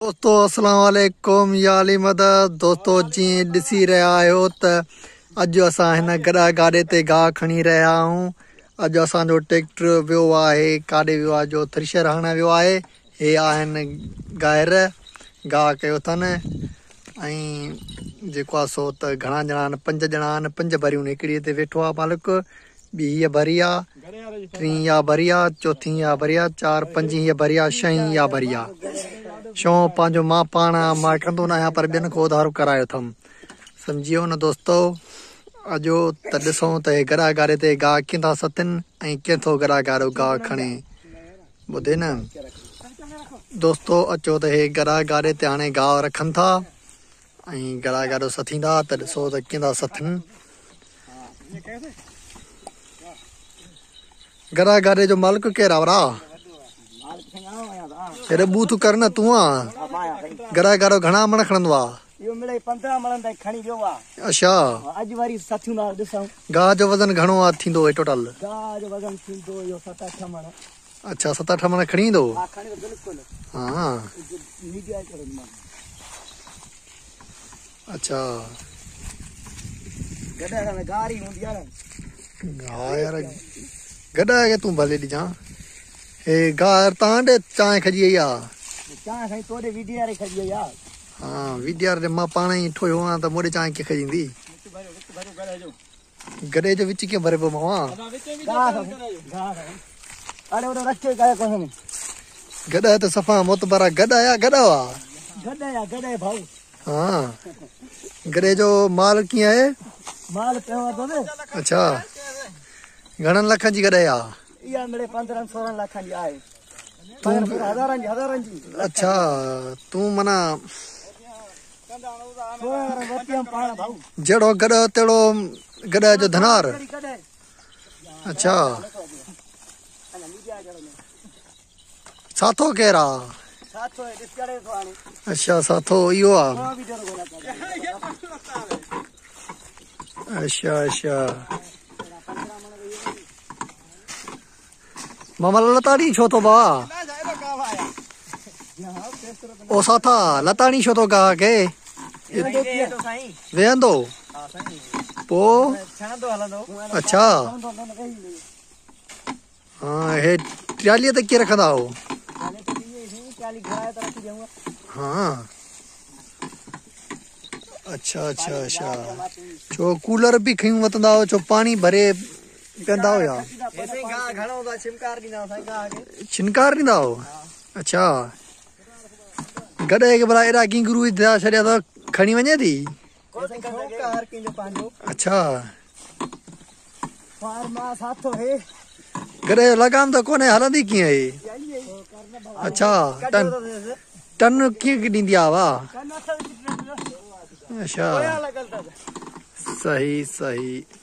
دوستو اسلام عليڪم يا علي مدد دوستو جيئن ڏسي رهيا آهيو ته اڄ اسان هن گڏا گاڏي تي گاهه کڻي رهيا آهيون. اڄ اسان جو ٽريڪٽر ويو آهي، ڪاڏي ويو آهي جو ٿريشر هڻڻ ويو آهي. هي آهن گاهر، گاهه ڪيو اٿن ۽ جيڪو آهي سو ته گهڻا ڄڻا آهن، پنج ڄڻا آهن، پنج ڀريون هڪڙي تي ويٺو آهي مالڪ، ٻي هيء ڀري آ، ٽين اها ڀري آ، چوٿين اها ڀري آ، چار پنجين هيء ڀري آ، ڇهين اها ڀري آ. ڇهون پنهنجو مان پاڻ مان ڪندو نه آهيان پر ٻين کان اڌارو ڪرايو اٿم. سمجهي ويو نه دوستو. اڄو ته ڏسون ته هي گڏا گاڏي تي گاهه ڪيئن ٿا ستن ۽ ڪيئن ٿو گڏا گاڏو گاهه کڻي. ٻڌي نه دوستو اچو ته هي گڏا گاڏي تي هاڻي گاهه رکن ٿا ۽ گڏا گاڏو سٿيندا ته ڏسو ته ڪيئن ٿا سٿن. گڏا گاڏي جو مالڪ ڪير آ ورا؟ هيڏي ٻوٿ ڪر نه تون آ. گڏا گاڏو گهڻا مڻ کڻندو آ؟ اهو مڙئي 15 مڻن تائين کڻي ويو آ. اڇا. اڄ وري سٿيون ٿا ڏسون. گاهه جو وزن گهڻو آ ٿيندو هي ٽوٽل؟ گاهه جو وزن ٿيندو اهو 7 8 مڻ. اڇا 7 8 مڻ کڻي ايندو؟ ها کڻي ايندو بلڪل. ها. ميڊيا ڪري مان. اڇا. گڏهه کان گاري هوندي آ نه. ها يار گڏهه کي تون ڀلي ڏجان. هي گار تان ڏي چانهه کڄي آئي آ. چانهه سائين تو ڏي وي ڊي آر کڄي آئي آ. ها وي ڊي آر ڏي مان پاڻ ئي ٺويو آ ته مون ڏي چانهه ڪيئن کڄيندي. گڏهه جو وچ ڪيئن ڀري پيو ماما. اڙي وڏو رکي ڪايو ڪونهي. گڏهه ته صفا معتبر آ. گڏهه آ گڏهه آ. گڏهه آ گڏهه ڀائو. ها گڏهه جو مال ڪيئن آهي؟ مال پيو آ تو. اڇا گهڻن لکن جي گڏهه آ؟ اها مڙي 15 16 لکن جي آهي. تون هزارن جي هزارن جي. اڇا تون منا جهڙو گڏهه تهڙو گڏهه جو ڌنار. اڇا ساٿو ڪير آ؟ اڇا ساٿو اهو آ. اڇا اڇا ماما لتاڙي ڇو ٿو با؟ او ساٿا لتاڙي ڇو ٿو گاهه کي؟ ويهندو پوءِ. اڇا ها هي ٽراليءَ تي ڪيئن رکندا آهيو؟ ها اڇا اڇا اڇا ڇو ڪولر به کيون وتندا آهيو؟ ڇو پاڻي ڀري پيئندا آهيو يا ڇنڪار ڏيندا آهيو؟ اڇا گڏهه کي ڀلا ايڏا ڪنگرو ٿا ڇڏيا ته کڻي وڃي ٿي؟ اڇا گڏهه جو لگام ته ڪونهي، هلندي ڪيئن هي؟ اڇا ٽن ٽن ڪيئن ڏيندي آهي واهه. اڇا صحيح صحيح.